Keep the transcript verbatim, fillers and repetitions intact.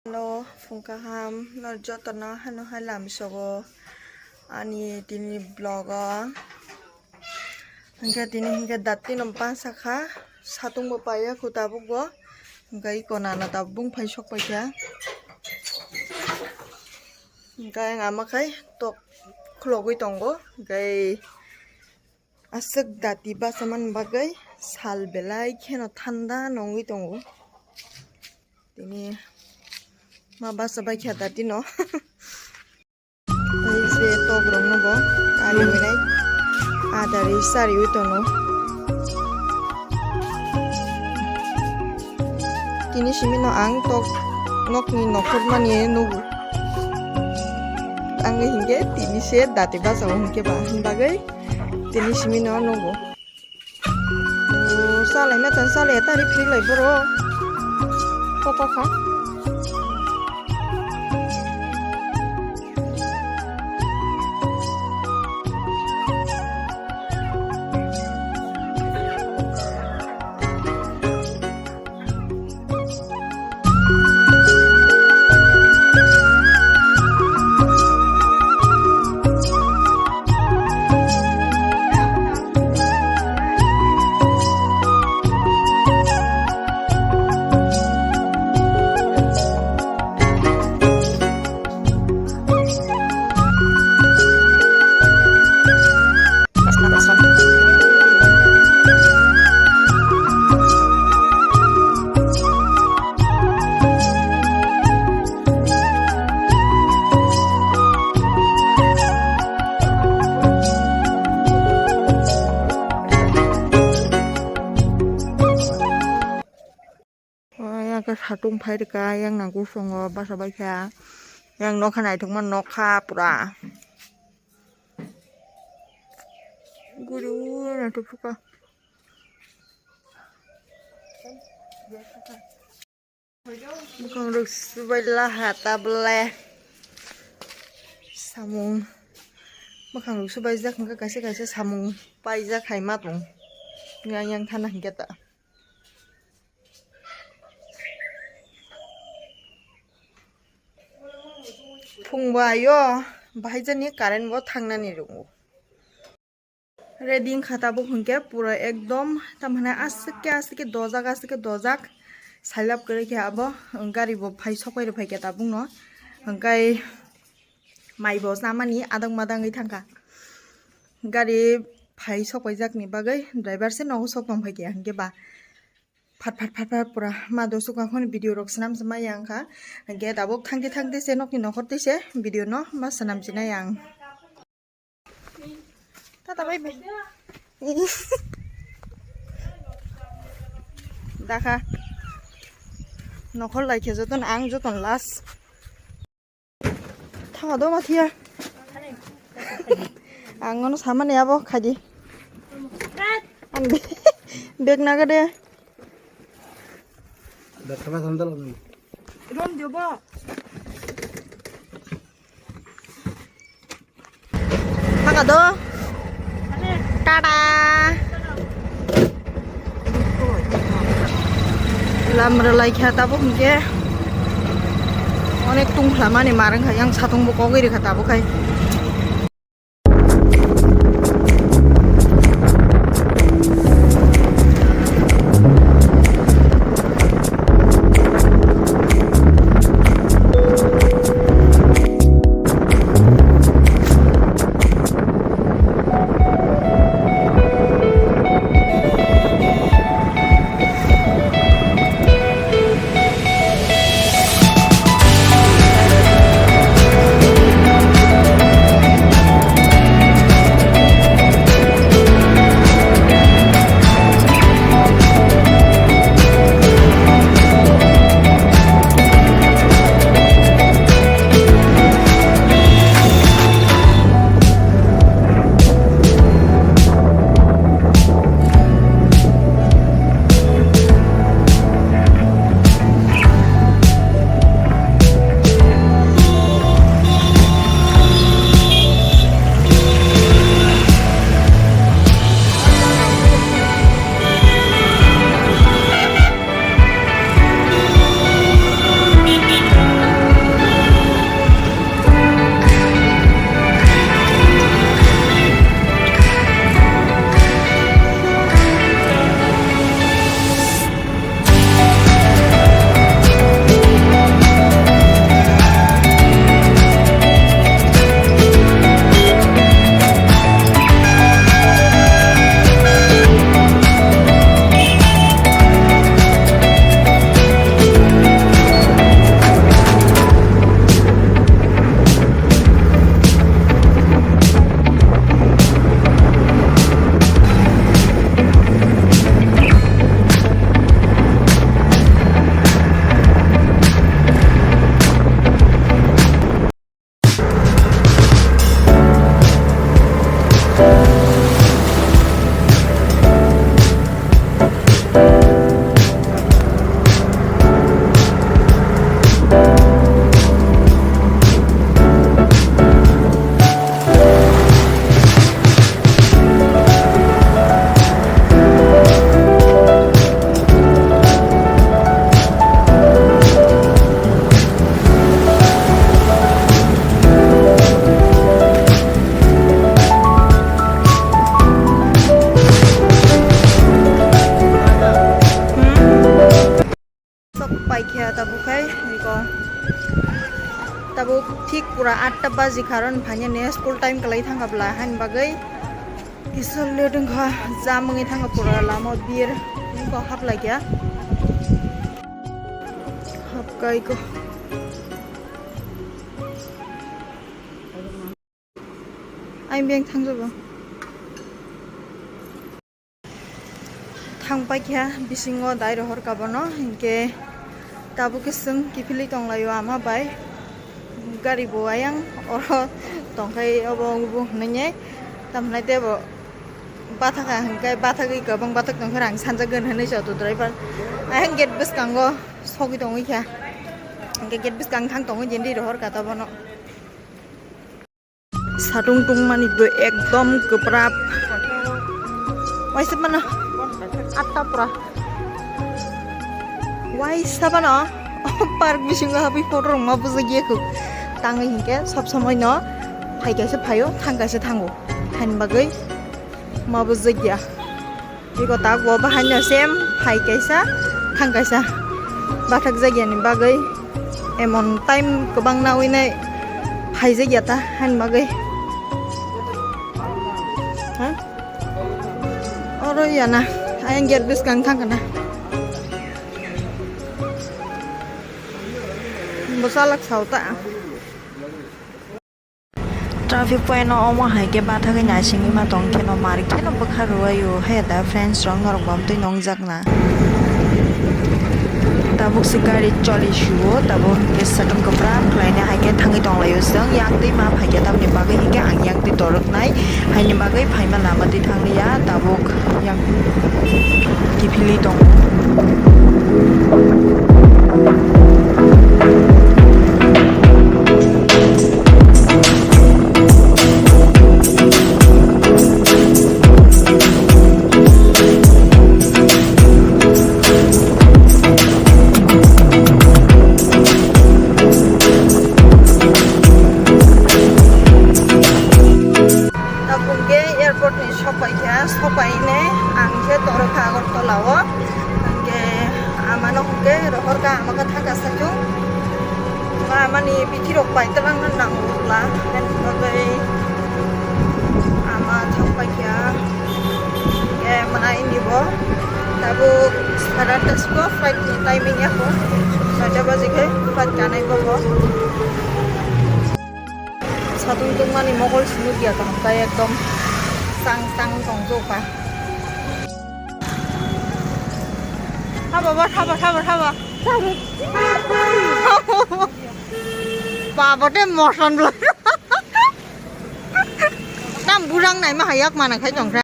Hello, phung kaham, no jotono hano hai lamsogo ani tini vlog o. Hingke tini hingke dati no basa kha, satung bo paiya kho tabuk bo. Hingke iko nana tabuk bung phai sok paikha. Hingke ang ama khai tok khulogwi tongo. Hingke aswk dati basa man bagwi sal belai kheno thanda nongwi tongo. Tini ma basa bai kha dati no. Tei je tok rok no bo kari winai adari sari wi tono. Tini simi no ang tok nokni nokhor mani nugo. Ang hingke tini se dati basa o hingke ba hing bagwi tini simi no nugo. O, salai matan salai tari philai borok. Koko kha. O, yang khe satung phai rwkha, yang nang kusongo basa bai kha. Yang nokha naithokma nokha pura. Guru naithok suka. Bwkhang rok subai laha ta bwle. Samung. Bwkhang rok subaijak hwnkhe kaisa kaisa samung paijak hai ma tong. Yang yang thana hwnkhe ta. Phung bo ayo, bahai jani current bo thangnani rwngo. Ready wngkha tabuk hwnkhe pura ekdom, tamhane aswk khe, aswk khe dojak, aswk khe dojak. Sailap kwrwi khe abo gari bo phai sokpai rw phaikha tabukno. Hwnkhe mai bo chamani adang madang wngwi thangkha. Gari phai sokpaijakni bagwi driver se nogo sok tong phaikha hwnkhe ba. Phat phat phat phat pura ma do suka khon video rok swnam se maya wngkha. Hwnkhe tabuk thangte thangte se nokni nokhor twi se video no ma swnam se nai ang. Tata bai bai. Dakha. Nokhor lai khe joton ang joton last. Thangma do mathiya. Ang ngono samani abo khaidi. Ang bag naga de. Bag kama sandal. Rom dio bo. Thangma do. Tada. Lam rwlai kha tabuk hwnkhe. Onek tungphla mani marwng kha, yang satung bo kogwi rwkha tabuk khai. Sok paikha tabuk khai niko. Tabuk thik pura atta baji karon phanya ne school time kalai thangkha bla han bagwi. Kisa late wngkha, jam wngwi thangkha pura lama bir niko haplaikha. Hapkai ko. Ai beng thangjago. Thang paikha bisingo dai rohor kabono, hinkhe tabuk khe chwng kiphilwi tonglaio ama bai. Gari bo ayang oro tongkhai obo wngbo hwnwi tamhinai tebo bathakha hinkhe bathagwi kwbang bathak tongkhe rang sanjagwi hwnwi se auto driver. Ayang gate bwskango sogwi tongwi kha. Hinkhe gate bwskang thang tongwi jindi rohor kata bono. Satung tungmani bo ekdom kwprap. Waisa mano atta pura. Waisa mano park bisingo habwi photo rok ma bujagya kho. Tangwi hinkhe sob somoi no phai kaisa phaio, thang kaisa thango. Hani bagwi ma bujagya. Iko tak bo bahaino sem phai kaisa, thang kaisa. Bathak jagyani bagwi emon time kwbang nawi nai phai jagya ta hani bagwi. Ha? Oro yana, ayang gate bwskang thang kana. Bwsalak sao ta. Traffic point no omo hai khe bathagwi naisingwi ma tong kheno mar kheno bwkha rwui o he da friends rok norok bo amtwi nongjakna. Tabuk se gari choli shuo tabuk hwnkhe satung kwbra khlaina hai khe thangwi tonglaio chwng yak twi ma phaikhe tamni bagwi hinkhe ang yak twi toroknai haini bagwi phaima lama twi thangliya tabuk. Yang kiphilwi tongo. Tabuk khe airport ni sok pai kha, sok pai ne ang khe toro kha Agartala o. Hwnkhe ama no hwnkhe rohor kha, ama khe thangka sachung. Ama ni bithi rok pai twlang no nango wngla, aboni bagwi ama thang pai kha. Hwnkhe mwnai ni bo tabuk sara dasta flight ni timing ya kho, noita baji khe flight kanai bo bo. Satung tungmani mokol sinukya kaham khe ekdom chang chang tongjaokha. Haba ba, haba, haba, haba. Babo de moson bla. Tam burang nai ma hayak mana khai tongkha.